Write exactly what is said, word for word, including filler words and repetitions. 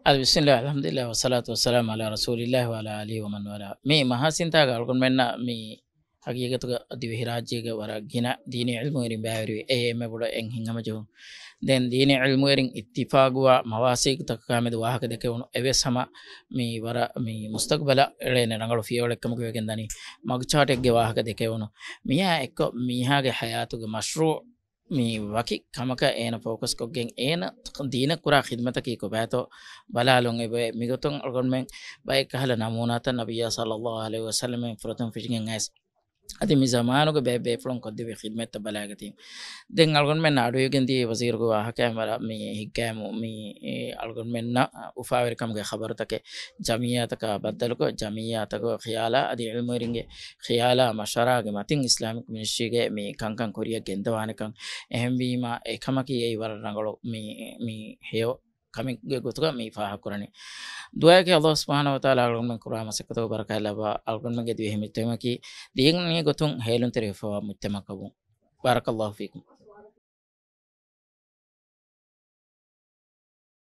އަދި ބިސްމިއްލާހި، އަލްޙަމްދުލިއްލާހި، ވައްޞަލާތު ވައްސަލާމު ޢަލާ ރަސޫލިއްލާހި ވަޢަލާ އާލިހި ވަމަން ވަލާ. މި މަހާސިންތާގަ އަޅުގަނޑުމެންނަށް މި ހަގީގަތުގަ ދިވެހިރާއްޖޭގަ ވަރަށް ގިނަ ދީނީ ޢިލްމުވެރިން ބައިވެރިވި. އެ އެންމެ ބޮޑަށް އެން ހިތްހަމަޖެހުން. ދެން ދީނީ ޢިލްމުވެރިން އިއްތިފާގުވާ މަވާސީގުތަކާމެދު ވާހަކަ ދެކެވުނު އެވެސް ހަމަ މި ވަރަށް މި މުސްތަގްބަލަށް އެޅޭނެ ރަނގަޅު ފިޔަވަޅެއްކަމުގަ ވެގެންދަނީ. މަގުޗާޓެއްގެ ވާހަކަ ދެކެވުނު. މިއާ އެއްކޮށް މީހާގެ ޙަޔާތުގެ މަޝްރޫޢު މި ވަކި ކަމަކަށް އޭނަ ފޯކަސްކޮށްގެން އޭނަ ދީނަށް ކުރާ ޚިދްމަތަކީ ކޮބާތޯ ބަލާލުން އެބައޭ. މިގޮތުން އަޅުގަނޑުމެން ބައެއް ކަހަލަ ނަމޫނާތައް ނަބިއްޔާ ޞައްލައްލާހު ޢަލައިހި ވަސައްލަމައިން ފުރަތަމަ ފެށިގެން އައިސް. އަދި މި ޒަމާނުގެ ބޭބޭފުޅުން ކޮށްދެވި ޚިދްމަތްތައް ބަލައިގަތީ. ދެން އަޅުގަނޑުމެން އަޑުއިވިގެން ދިޔަ ވަޒީރުގެ ވާހަކައިން ވަރަށް މި ހިއްގައިމު މި އެ، އަޅުގަނޑުމެންނަށް އުފާވެރިކަމުގެ ޚަބަރުތަކެއް ޖަމިއްޔާތަކާ ބައްދަލުކޮށް، ޖަމިއްޔާތަކުގެ ޚިޔާލާ އަދި ޢިލްމުވެރިންގެ ޚިޔާލާ މަޝްވަރާގެ މަތިން އިސްލާމިކް މިނިސްޓްރީގެ މި ކަންކަން ކުރިއަށް ގެންދަވާނެކަން. އެހެންވީމާ، އެކަމަކީ އެއީ ވަރަށް ރަނގަޅު މި، މި ހެޔޮ ކަމެއްގެ ގޮތުގަ މި ފާހަގަކުރަނީ. ދުޢާއަކީ ﷲ ސުބްޙާނަހޫ ވަތަޢާލާ އަޅުގަނޑުމެން ކުރާ މަސައްކަތުގެ ބަރަކާތް ލައްވާ، އަޅުގަނޑުމެންގެ ދިވެހި މުޖްތަމަޢަކީ ދީނީ ގޮތުން ހޭލުންތެރިވެފައިވާ މުޖްތަމަޢަކަށް ވުން. بارك الله فيكم.